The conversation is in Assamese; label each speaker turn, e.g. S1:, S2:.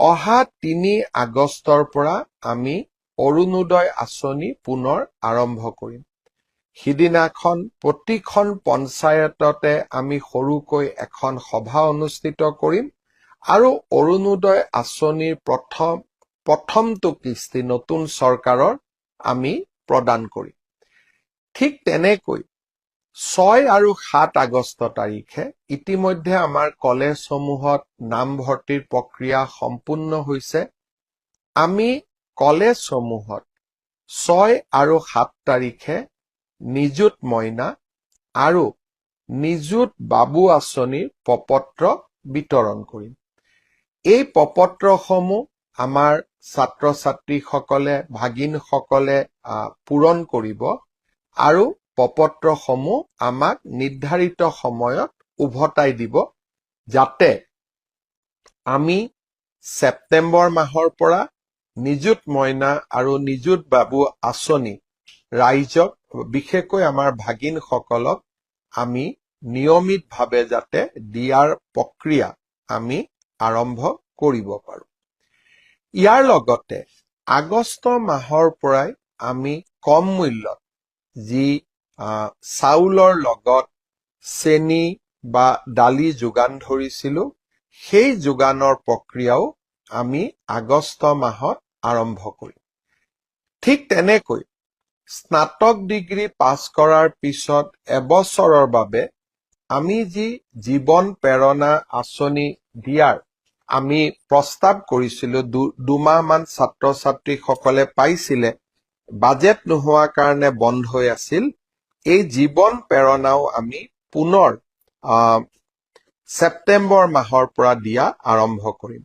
S1: অহা 3 আগষ্টৰ পৰা আমি অৰুণোদয় আঁচনি পুনৰ আৰম্ভ কৰিম। সিদিনাখন প্ৰতিখন পঞ্চায়ততে আমি সৰুকৈ এখন সভা অনুষ্ঠিত কৰিম আৰু অৰুণোদয় আঁচনিৰ প্ৰথমটো কিস্তি নতুন চৰকাৰৰ আমি প্ৰদান কৰিম। ঠিক তেনেকৈ 6 আৰু 7 আগষ্ট তাৰিখে ইতিমধ্যে আমাৰ কলেজসমূহত নামভৰ্তিৰ প্ৰক্ৰিয়া সম্পূৰ্ণ হৈছে। আমি কলেজসমূহত 6 আৰু 7 তাৰিখে নিযুত মইনা আৰু নিযুত বাবু আঁচনিৰ প্ৰপত্ৰ বিতৰণ কৰিম। এই প্ৰপত্ৰসমূহ আমাৰ ছাত্ৰ ছাত্ৰীসকলে, ভাগিনসকলে পূৰণ কৰিব আৰু প্ৰপত্ৰসমূহ আমাক নিৰ্ধাৰিত সময়ত উভতাই দিব, যাতে আমি ছেপ্টেম্বৰ মাহৰ পৰা নিযুত মইনা আৰু নিযুত বাবু আঁচনি ৰাইজক, বিশেষকৈ আমাৰ ভাগিনসকলক আমি নিয়মিতভাৱে যাতে দিয়াৰ প্ৰক্ৰিয়া আমি আৰম্ভ কৰিব পাৰোঁ। ইয়াৰ লগতে আগষ্ট মাহৰ পৰাই আমি কম মূল্যত যি চাউলৰ লগত চেনি বা দালি যোগান ধৰিছিলো, সেই যোগানৰ প্ৰক্ৰিয়াও আমি আগষ্ট মাহত আৰম্ভ কৰিম। ঠিক তেনেকৈ স্নাতক ডিগ্ৰী পাছ কৰাৰ পিছত এবছৰৰ বাবে আমি যি জীৱন প্ৰেৰণা আঁচনি দিয়াৰ আমি প্ৰস্তাৱ কৰিছিলো, 2 মাহমান ছাত্ৰ ছাত্ৰীসকলে পাইছিলে, বাজেট নোহোৱাৰ কাৰণে বন্ধ হৈ আছিল। এই জীৱন প্ৰেৰণাও আমি পুনৰ ছেপ্টেম্বৰ মাহৰ পৰা দিয়া আৰম্ভ কৰিম।